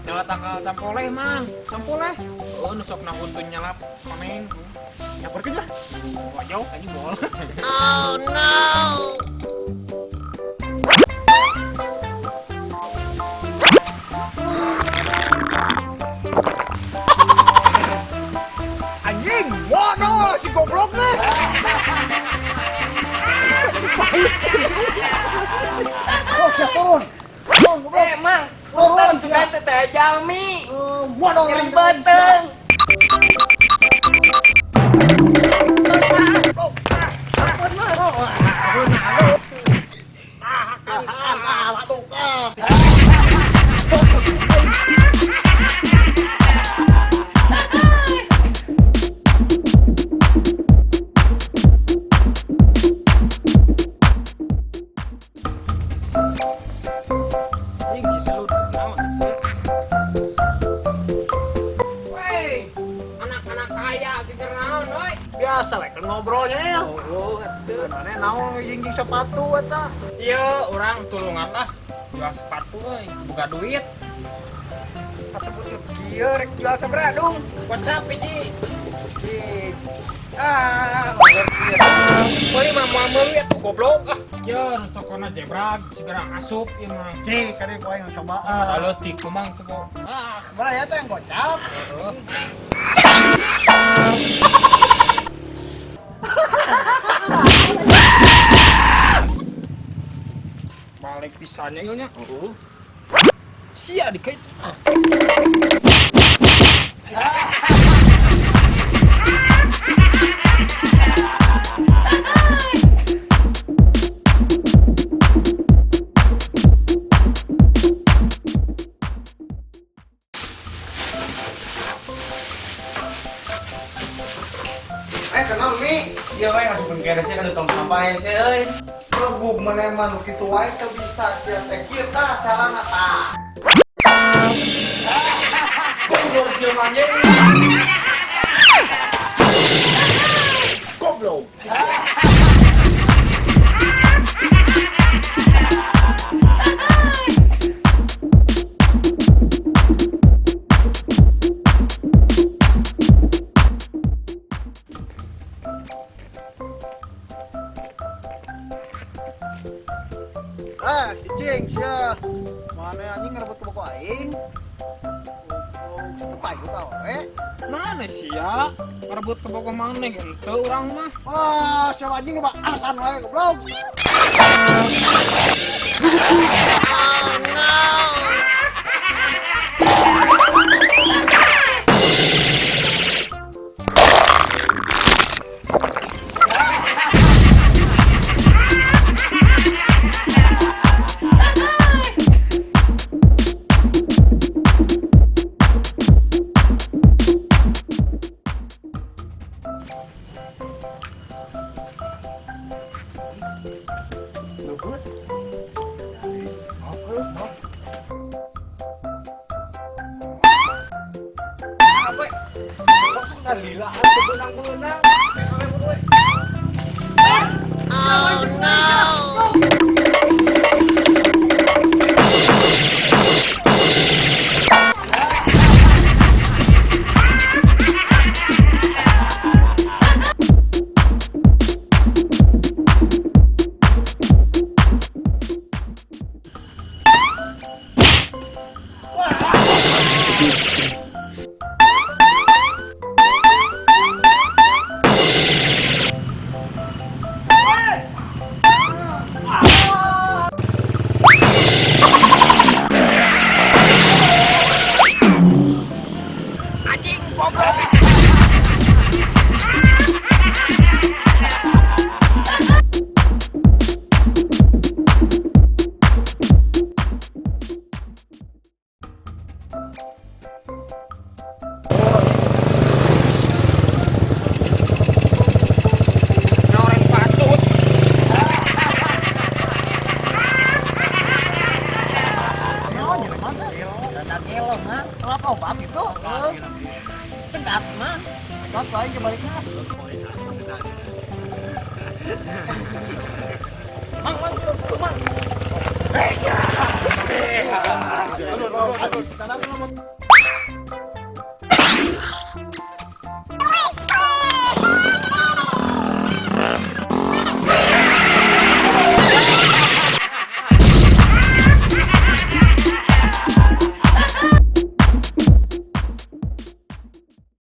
Nyala tangkal campoleh mang. Campoleh? Oh, nu sok nahuntun nyalap koneng. Nyamperkeun lah. Wah jauh anjing bohong. Oh no. Anjing, waduh si goblok nih. Oh, siapa? Eh, Mang, punten sugan teh teh jalmi. Waduh, Nyeri beuteung. Ampun, Mang. Anjing geus naon. Wey, anak-anak kaya gitu naon we. Biasa we kan ngobrolnya ya. Oh, atuh. Mana naon jingjing sepatu eta. Iya, urang tulungan lah. Jual sepatu euy, buka duit. Sepatu butut kieu rek jual sabaraha dung? Kocap hiji. Ah, over kieu. Meuli mah moal meuli atuh goblok ah. Ya, nu cokona jebrag segera asup ieu mah. Cik, kali ku aing cobaan. Leutik kumang tuh kok. Ah, mana ya teh yang gocap? Balik pisannya ieu nya. Heeh. Sia dikait. Kenal Mi. Iya we ngasupkeun keresnya kan tong sampah ya sih euy. Rebug maneh mah nu kitu wae teu bisa sia teh kieu tah carana tah. Goblok jelema anjing. Goblok. Ah, cicing sia. Mana anjing ngerebut ke buku aing? Goblok, payu tau we. Mana sia? Ngerebut ke boko maneh henteu urang mah. Wah, siapa anjing loba alasan wae goblok. Oh no. Lila benang-benang. Oh no. Anjing goblok. Nyoreng patut. Naon jelema teh? Gelo mah. Telat obat gitu. Cegat mah. Telat aing ke balikna. Mang, mang, tuh, mang. Aduh,